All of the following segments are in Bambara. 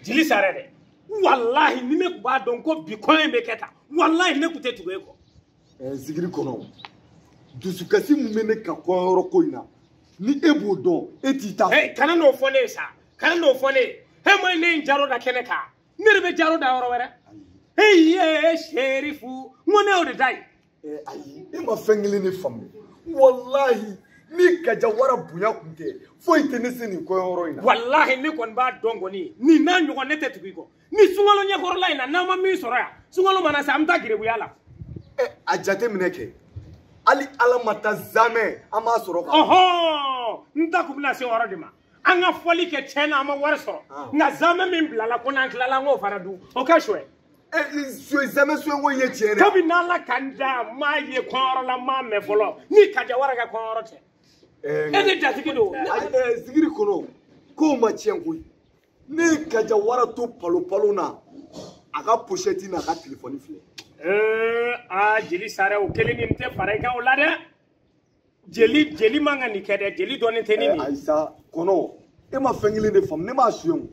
Jeli Sare dɛ. Walahi ni ne tun b'a dɔn ko bi kɔɲɔ in bɛ kɛ tan. Walahi ne tun tɛ tugu e kɔ. Zigiri kɔnɔ dusukasi min bɛ ne kan kɔɲɔyɔrɔ ko in na ni e b'o dɔn e t'i ta. Kana n'o fɔ ne ye sa kana n'o fɔ ne ye e ma ne ye jaro da kɛnɛ kan ne de bɛ jaro da yɔrɔ wɛrɛ. E ye Serifu n ko ne y'o de da ye. Ayi e ma fɛn kelen de faamu walahi ni Kajawara bonya kun tɛ foyi tɛ ne se nin kɔɲɔyɔrɔ in na. Walahi ne kɔni b'a dɔn kɔni nin n'a ɲɔgɔn ne tɛ tugu i kɔ ni sunkalo ɲɛkɔrɔla in na n'an ma min sɔrɔ yan sunkalo mana se an bɛ taa gerebuya la. A jateminɛ kɛ hali ala ma taa zamɛ an b'a sɔrɔ kan. Ɔhɔn n ta kun bɛna se o yɔrɔ de ma an ka fɔli kɛ tiɲɛ na an ma wari sɔrɔ nka zamɛ min bilala ko n'an tilala an k'o fana dun o ka suwɛ. Zamɛ suwɛ ko ye tiɲɛ dɛ. Kabi n'ala ka n da n m'a ye kɔɲɔyɔrɔ la n m'a mɛn fɔlɔ ni Kajawara ka kɔɲɔyɔrɔ tɛ. E de jatigi don. Zigiri kɔnɔ kow ma tiɲɛ koyi ne ye Kajawara to palo palo na a ka pochette n'a ka telefɔni filɛ. Aa Jeli Sare o kelen nin tɛ fara i kan o la dɛ. Jeli man ka nin kɛ dɛ jeli dɔɔnin tɛ ni nin. Ayisa kɔnɔ e ma fɛn kelen de faamu ne m'a suɲɛ o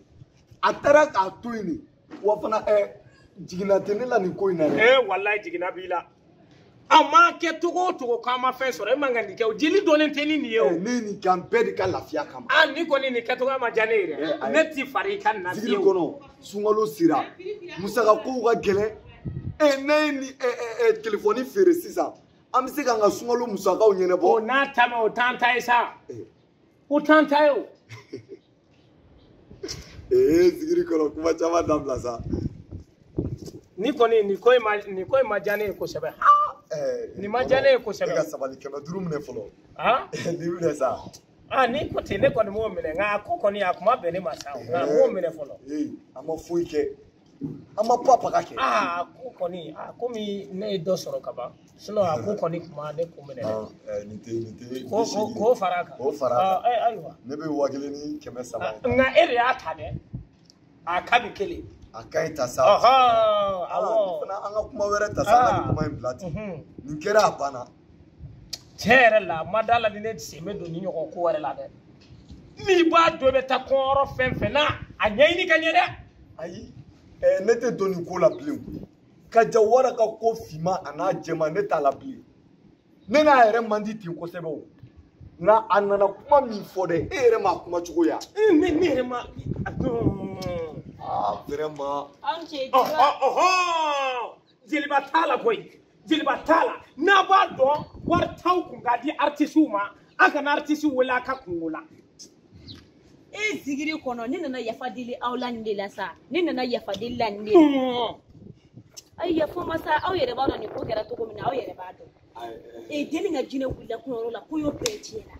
a taara k'a to yen de wa fana jiginna tɛ ne la nin ko in na dɛ. Walayi jiginna b'i la. A ma kɛ cogo o cogo k'an ma fɛn sɔrɔ e man ka nin kɛ o jeli dɔɔnin tɛ ni nin ye o. Ne ye nin kɛ an bɛɛ de ka lafiya kama. Aa nin kɔni nin kɛcogoya ma diya ne ye dɛ. Ne ti fara i ka nin na fiyewu. Zigiri kɔnɔ sunkalo sera musaka kow ka gɛlɛn. Ne ye ni telefɔni feere sisan an bɛ se k'an ka sunkalo musakaw ɲɛnabɔ. O n'a ta mɛn o t'an ta ye sa. O t'an ta ye o. Zigiri kɔnɔ kuma caman dabila sa. Ni kɔni nin ko in ma diya ne ye kosɛbɛ. Nin ma diya ne ye kosɛbɛ. E ka sabali 500 minɛ fɔlɔ. Nin minɛ sa. Ni ko ten ne kɔni m'o minɛ nka a ko kɔni a kuma bɛn ne ma sa nka n m'o minɛ fɔlɔ. An ma foyi kɛ. An ma pa paga kɛ. Aa ko kɔni komi ne ye dɔ sɔrɔ ka ban sinon a ko kɔni kuma ne ko minɛ dɛ. Nin tɛ. K'o fara a kan. K'o fara a kan. Ayiwa. Ne bɛ 1300 ye. Nka e de y'a ta dɛ. A ka bi kelen. A ka ɲi ta sa. Awɔ. Fana an ka kuma wɛrɛ ta sa an ka nin kuma in bila ten. Nin kɛra a banna. Tiɲɛ yɛrɛ la ma da la ni ne sen bɛ don ni ɲɔgɔn ko wɛrɛ la dɛ. N'i b'a dɔn i bɛ taa kɔɲɔyɔrɔ fɛn fɛn na a ɲɛɲini ka ɲɛ dɛ. Ayi. Ne tɛ don nin ko la bilen koyi. Kajawara ka ko finman a n'a jɛman ne t'a la bilen. Ne n'a yɛrɛ man di ten kosɛbɛ o. Nka a nana kuma min fɔ dɛ e yɛrɛ m'a kuma cogo ya. Ne yɛrɛ ma. Vraiment. Jeliba t'a la koyi. Jeliba t'a la. N'a b'a dɔn wari t'aw kun k'a di artisiw ma an kana artisiw wele a ka kungo la. E zigiri kɔnɔ ne nana yafa deli aw la nin de la sa ne nana yafa deli la nin de la. Ayi yafa ma sa aw yɛrɛ b'a dɔn nin ko kɛra cogo min na aw yɛrɛ b'a dɔn. Denni ka jinɛ wulila kɔɲɔyɔrɔ la kɔɲɔ bɛɛ tiɲɛna.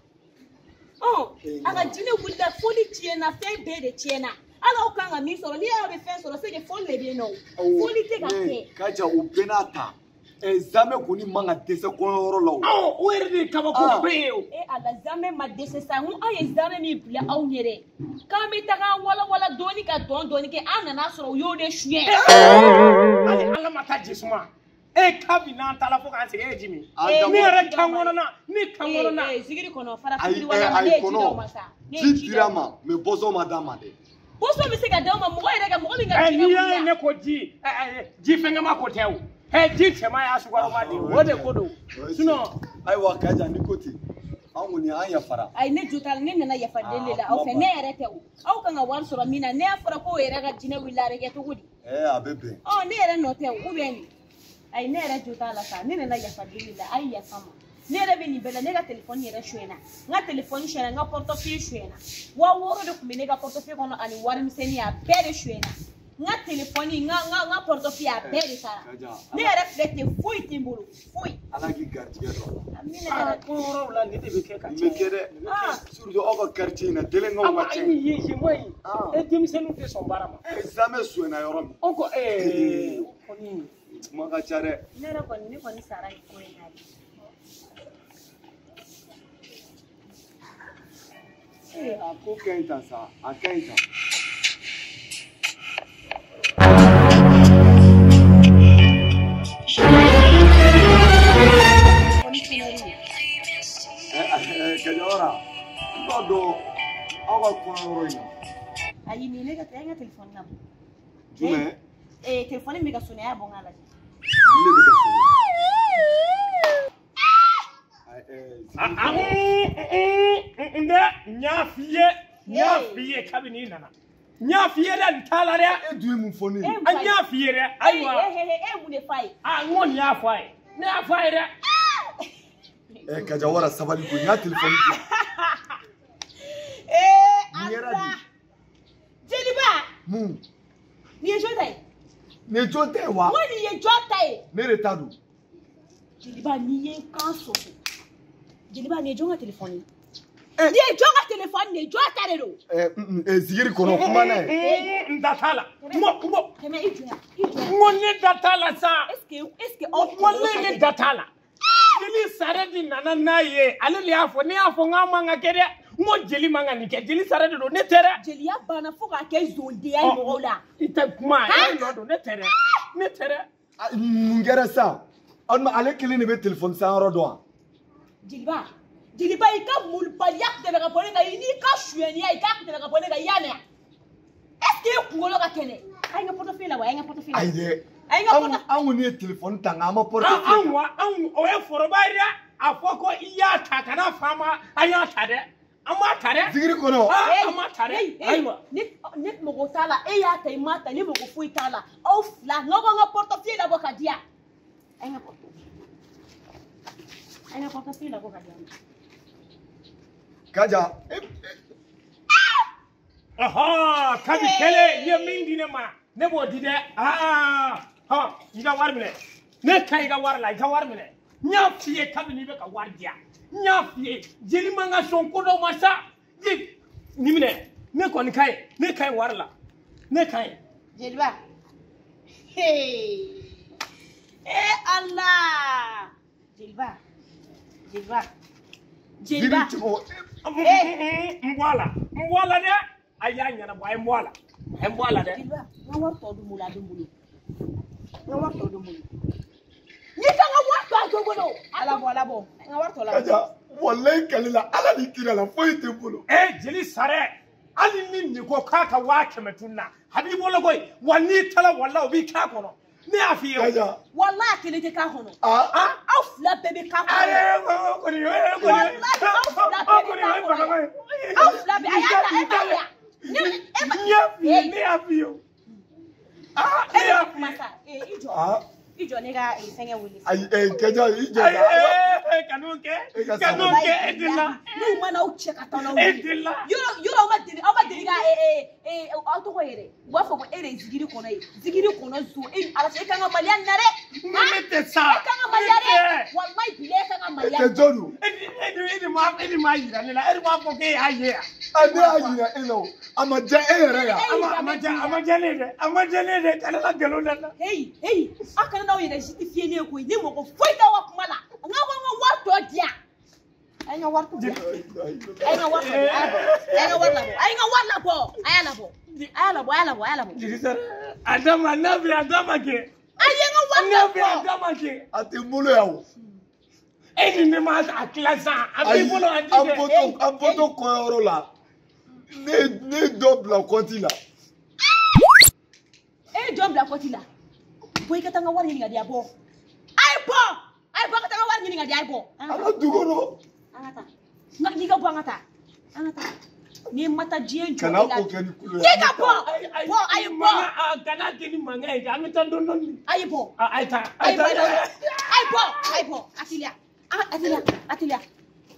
A ka jinɛ wulila foli tiɲɛna fɛn bɛɛ de tiɲɛna. Hali aw kan ka min sɔrɔ n'i y'a bɛ fɛn sɔrɔ c'est que foli de bɛ yen nɔ. Foli tɛ ka kɛ. Kaja o bɛɛ n'a ta. Zamɛ kɔni man ka dɛsɛ kɔɲɔyɔrɔ la o. O yɛrɛ de ye kabako bɛɛ ye o. Ala zamɛ ma dɛsɛ sa n ko an ye zamɛ min bila aw ɲɛ dɛ. K'an bɛ taga wala wala dɔɔni ka dɔn dɔɔni kɛ an nana sɔrɔ u y'o de suɲɛ. Hali ala ma taa jisuma. Kabi n'an taara fo k'an sɛgɛn e ye ji min. Ne yɛrɛ kan kɔnɔna ne kan kɔnɔna. Zigiri kɔnɔ farafin wala ne ye ji d'aw ma sa. Ji dira ma mais boisson ma d'a ma dɛ. Boisson bɛ se ka d'aw ma mɔgɔ yɛrɛ ka mɔgɔ min ka jinɛ wuli. N'i y'a ye ne ko ji ji fɛngɛma ko tɛ o. Ji cɛman y'a sukaroma de ye o de ko don sinon. Ayiwa Kaja ni ko ten an kɔni an yafara. Ayi ne jo t'a la ne nana yafa deli de la aw fɛ ne yɛrɛ tɛ o aw kan ka wari sɔrɔ min na ne y'a fɔra k'o yɛrɛ ka jinɛ wulila a bɛ kɛ cogo di. A bɛ bɛn. Ne yɛrɛ nɔ tɛ o ou bien nin. Ayi ne yɛrɛ jo t'a la sa ne nana yafa deli la a ye yafa ma. Ne yɛrɛ bɛ nin bɛɛ la ne ka telefɔni yɛrɛ sonyɛna n ka telefɔni sonyɛna n ka portefeuille sonyɛna 6000 de tun bɛ ne ka portefeuille kɔnɔ ani warimisɛnnin a bɛɛ de sonyɛna. N ka telefɔni n ka portefeuille a bɛɛ de taara. Ne yɛrɛ filɛ ten foyi tɛ n bolo foyi. Ala k'i garijɛgɛ don a la. Amina. Kɔɲɔyɔrɔw la nin de bɛ kɛ ka caya. Nin bɛ kɛ dɛ. Surtout aw ka quartier in na délinquants ka ca. Ayi yen ma ɲi. Denmisɛnninw tɛ sɔn baara ma. Zamɛ sonyɛna yɔrɔ min. O ko o kɔni. Kuma ka ca dɛ. Ne yɛrɛ kɔni ne kɔni sara nin ko in na de. A ko ka ɲi tan sa a ka ɲi tan. Kajawara i b'a dɔn aw ka kɔɲɔyɔrɔ in na Ayi nin ne ka n ka telefɔni labɔ. Jumɛn? Telefɔni min bɛ ka sonné a y'a bɔ n k'a lajɛ. Ne bɛ ka sonné. N dɛ n y'a f'i ye n y'a f'i ye kabini i nana n y'a f'i ye dɛ n t'a la dɛ. E dun ye mun fɔ ne ye? N y'a f'i ye dɛ ayiwa. E ye mun de f'a ye? N ko nin y'a fɔ a ye ne y'a fɔ a ye dɛ. Kaja Wara sabali koyi n y'a telefɔni di yan. Ala Jeliba. Mun? Nin ye jɔn ta ye? Nin ye jɔn ta ye wa? N ko nin ye jɔn ta ye? Ne de ta don. Jeliba n'i ye n kan sɔsɔ. Jeliba nin ye jɔn ka telefɔni ye? Nin ye jɔn ka telefɔni ye? Jɔn ta de don? Zigiri kɔnɔ kuma n'a ye. N da t'a la. N ko Kɛmɛ i jɔ yan i jɔ yan. N ko ne da t'a la sa. Est ce que aw N ko ne da t'a la. Jeli Sare de nana n'a ye ale de y'a fɔ ne y'a fɔ n k'a man ka kɛ dɛ. N ko jeli man ka nin kɛ jeli Sare de don ne tɛ dɛ. Jeliya banna fo k'a kɛ zondenya ye mɔgɔw la. I tɛ kuma e nɔ don ne tɛ dɛ ne tɛ dɛ. Mun kɛra sisan? Ale kelen de bɛ telefɔni san yɔrɔ dɔn wa? Jeliba Jeliba i ka molobaliya tɛmɛ ka bɔ ne kan i n'i ka suyɛniya i k'a tɛmɛ ka bɔ ne kan i y'a mɛn est ce que e kunkolo ka kɛnɛ? A ye n ka portefeuille labɔ a ye n ka portefeuille labɔ. Ayi dɛ. A ye n ka portefeuille. An kɔni ye telefɔni ta nka an ma portefeuille ta. Anw wa anw o ye foroba ye dɛ a fɔ ko i y'a ta kana fa ma an y'a ta dɛ an m'a ta dɛ. Zigiri kɔnɔ. An m'a ta dɛ. Ayiwa. Ne mago t'a la e y'a ta i m'a ta ne mago foyi t'a la aw fila n'aw ko n ka portefeuille labɔ ka di yan. A ye n ka portefeuille. A ye n ka portefeuille labɔ ka di yan. Kaja. Kabi kelen i ye min di ne ma ne b'o di dɛ. I ka wari minɛ ne ka i ka wari la i ka wari minɛ n y'a f'i ye kabini i bɛ ka wari di yan n y'a f'i ye jeli man ka sɔn ko dɔw ma sa nin minɛ ne kɔni ka ɲi ne ka ɲi wari la ne ka ɲi. Jeliba Ala Jeliba Jeliba Jeliba n bɔ a la n bɔ a la dɛ a y'a ɲɛnabɔ a ye n bɔ a la a ye n bɔ a la dɛ. Jeliba n ka wari tɔ dun bolo a dun bolo n ka wari tɔ dun bolo n'i ka n ka wari tɔ a dun bolo a labɔ a labɔ n ka wari tɔ labɔ. Kaja walayi kali la ala ni kira la foyi tɛ n bolo. Jeli Sare hali ni nin ko k'a ka 100,000 tun na a b'i bolo koyi wa n'i taara walayi o b'i k'a kɔnɔ. Ne y'a f'i ye. Kaja. Walayi a kelen tɛ k'a kɔnɔ. Aw fila bɛɛ bɛ k'a kɔnɔ. Ayi o kɔni o kɔni. Walayi aw fila bɛɛ bɛ k'a kɔnɔ. Aw fila bɛɛ a y'a ta e b'a ye. Ne y'a f'i ye ne y'a f'i ye. Ne y'a f'i ye. I jɔ. I jɔ ne ka fɛngɛ wele. Ayi Kaja i jɔ. Ayi kan'o kɛ. Kan'o kɛ e delila. N'u mana aw cɛ ka taa n'aw ye. E delila. Yɔrɔ aw ma deli aw ma deli ka aw tɔgɔ yɛrɛ u b'a fɔ ko e de ye zigiri kɔnɔ ye zigiri kɔnɔ zon e ala e kan ka maliya nin na dɛ. Ne tɛ sa. E kan ka maliya dɛ walayi bi e kan ka maliya. E tɛ jɔn don. E de m'a yira ne la e de m'a fɔ k'e y'a ye yan. Ne y'a yira e la o a ma diya e yɛrɛ ya. A ma diya ne ye dɛ a ma diya ne ye dɛ ka ne la nkalon da n na. Heyi heyi aw kana n'aw yɛrɛ justifier ne ye koyi ne mɔgɔ foyi t'aw ka kuma la n k'aw ka n ka wari tɔ di yan. A ye n ka wari tɔ di yan. A ye n ka wari tɔ di yan. A ye n ka wari labɔ. A ye n ka wari labɔ. A y'a labɔ. A y'a labɔ a y'a labɔ a y'a labɔ. Jeli Sare a da ma n'a bɛ a da ma kɛ. A ye n ka wari labɔ. N'a bɛ a da ma kɛ. A tɛ n bolo yan o. E ni ne ma a tila sisan a b'i bolo a ti kɛ. An bɔtɔ kɔɲɔyɔrɔ la ne ye dɔ bila kɔnti la. E ye jɔn bila kɔnti la? Bɔ i ka taa n ka wari ɲini ka di yan bɔ. A ye bɔ a ye bɔ ka taa n ka wari ɲini ka di a ye bɔ. An ka du kɔnɔ. An ka taa. N'i ka bɔ an ka taa. An ka taa. N'i ma taa diɲɛ jɔ. Kana ko kɛ ni kulo ye. K'i ka bɔ. Bɔ a ye bɔ. Kana kɛ ni mankan ye an bɛ taa dɔɔni dɔɔni. A ye bɔ. A ye taa. A ye bɔ. A ye bɔ. A ye bɔ. A teliya. A teliya. A teliya.